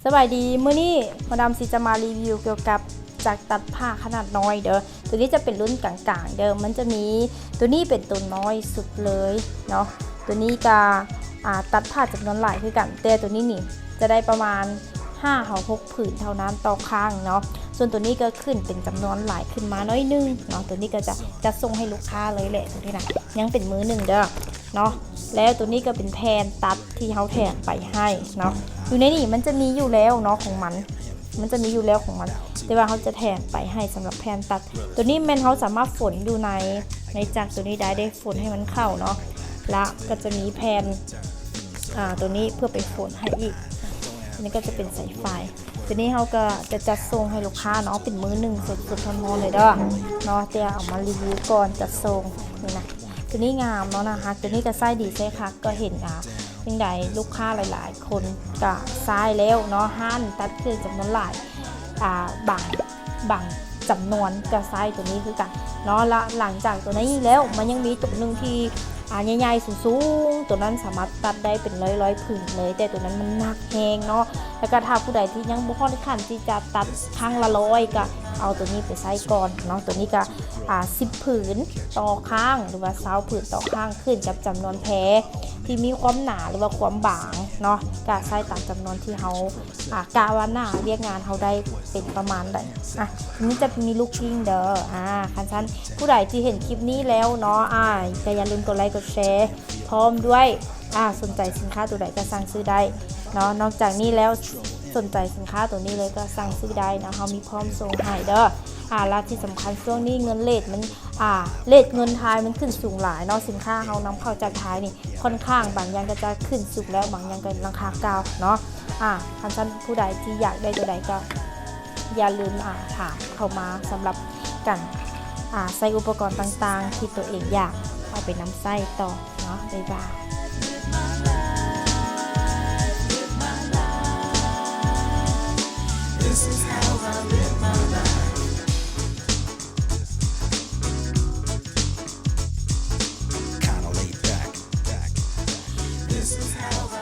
ສະບາຍດີ ມື້ນີ້ໝໍດຳຊິຈະມາຣີວິວກ່ຽວກັບຈັກຕັດຜ້າຂະໜາດນ້ອຍເດີ. ໂຕນີ້ຈະເປັນລຸ້ນກາງໆເດີ. ມັນຈະມີ ໂຕນີ້ເປັນໂຕນ້ອຍສຸດເລີຍເນາະ. ໂຕນີ້ກະ ອາ ຕັດຜ້າຈຳນວນຫຼາຍຄືກັນ, ແຕ່ໂຕນີ້ນີ້ຈະໄດ້ປະມານຫ້າຫາຫົກຜືນເທົ່ານັ້ນຕໍ່ຄັ້ງເນາະ. ສ່ວນໂຕນີ້ກໍຂຶ້ນເປັນຈຳນວນຫຼາຍຂຶ້ນມາໜ້ອຍໜຶ່ງເນາະ. ໂຕນີ້ກໍຈະຈັດສົ່ງໃຫ້ລູກຄ້າເລີຍແຫຼະ. ໂຕນີ້ນະ ຍັງເປັນມືໜຶ່ງເດີເນາະ. ແລ້ວໂຕນີ້ກໍເປັນແຜ່ນຕັດທີ່ເຮົາແຖມໄປໃຫ້ເນາະ. ຢູ່ໃນນີ້ມັນຈະມີຢູ່ແລ້ວເນາະ ຂອງມັນ ມັນຈະມີຢູ່ແລ້ວຂອງມັນ ແຕ່ວ່າເຮົາຈະແຖມໄປໃຫ້ສຳລັບແຜ່ນຕັດ. ໂຕນີ້ແມ່ນເຮົາສາມາດຝົນຢູ່ໃນ ໃນຈັກໂຕນີ້ໄດ້ເດ້ ຝົນໃຫ້ມັນເຂົ້າເນາະ. ລະກໍຈະມີແຜ່ນ ອາ ໂຕນີ້ເພື່ອໄປຝົນໃຫ້ອີກ. ອັນນີ້ກໍຈະເປັນສາຍໄຟ. ໂຕນີ້ເຮົາກໍຈະຈັດສົ່ງໃຫ້ລູກຄ້າເນາະ ເປັນມື້ໜຶ່ງ ສົດໆຮ້ອນໆເລີຍເດີເນາະ. ແຕ່ເອົາມາຣີວິວກ່ອນຈັດສົ່ງນີ້ນະ. ໂຕນີ້ງາມເນາະ ໜ້າຮັກ. ໂຕນີ້ກໍໃຊ້ດີໃຊ້ຄັກ ກໍເຫັນ ອາ ຈັ່ງໃດ ລູກຄ້າຫຼາຍໆຄົນກໍໃຊ້ແລ້ວເນາະ. ຮ້ານຕັດເຄື່ອງຈຳນວນຫຼາຍ ອາ ບາງ ບາງຈຳນວນກໍໃຊ້ໂຕນີ້ຄືກັນເນາະ. ລະຫຼັງຈາກໂຕນີ້ແລ້ວ ມັນຍັງມີໂຕໜຶ່ງທີ່ ອາ ໃຫຍ່ໆສູງໆ ໂຕນັ້ນສາມາດຕັດໄດ້ເປັນຮ້ອຍໆຜືນເລີຍ, ແຕ່ໂຕນັ້ນມັນໜັກແຮງເນາະ. ແລ້ວກໍຖ້າຜູ້ໃດທີ່ຍັງບໍ່ຮອດຂັ້ນທີ່ຈະຕັດຄັ້ງລະຮ້ອຍ ກໍເອົາໂຕນີ້ໄປໃຊ້ກ່ອນເນາະ. ໂຕນີ້ກໍ ອາ ສິບຜືນຕໍ່ຄັ້ງ ຫຼືວ່າຊາວຜືນຕໍ່ຄັ້ງ ຂຶ້ນກັບຈຳນວນແພທີ່ມີຄວາມໜາ ຫຼືວ່າຄວາມບາງເນາະ. ກໍໃຊ້ຕາມຈຳນວນທີ່ເຮົາ ອາ ກະວ່າໜ້າວຽກງານເຮົາໄດ້ເປັນປະມານໃດ. ອາ ນີ້ຈະມີລູກກິ້ງເດີ. ອາ ຄັນຊັ້ນ ຜູ້ໃດທີ່ເຫັນຄລິບນີ້ແລ້ວເນາະ ອາ ກໍຢ່າລືມກົດໄລກົດແຊພ້ອມດ້ວຍ ອາ ສົນໃຈສິນຄ້າໂຕໃດກໍສັ່ງຊື້ໄດ້ເນາະ. ນອກຈາກນີ້ແລ້ວ ສົນໃຈສິນຄ້າໂຕນີ້ເລີຍກໍສັ່ງຊື້ໄດ້ເນາະ, ເຮົາມີພ້ອມສົ່ງໃຫ້ເດີ. ອາ ແລະທີ່ສຳຄັນ ຊ່ວງນີ້ເງິນເລດມັນ ອາ ເລດເງິນໄທມັນຂຶ້ນສູງຫຼາຍເນາະ. ສິນຄ້າເຮົານຳເຂົ້າຈາກໄທນີ້ ຂ້ອນຂ້າງບາງຢ່າງກໍຈະຂຶ້ນສູງ ແລ້ວບາງຢ່າງກໍລາຄາເກົ່າເນາະ. ອາ ຄັນຊັ້ນ ຜູ້ໃດທີ່ຢາກໄດ້ໂຕໃດກໍຢ່າລືມ ອາ ຖາມເຂົ້າມາສຳລັບການ ອາ ໃຊ້ອຸປະກອນຕ່າງໆທີ່ໂຕເອງຢາກເອົາໄປນຳໃຊ້ຕໍ່ເນາະ. ບາຍບາຍ.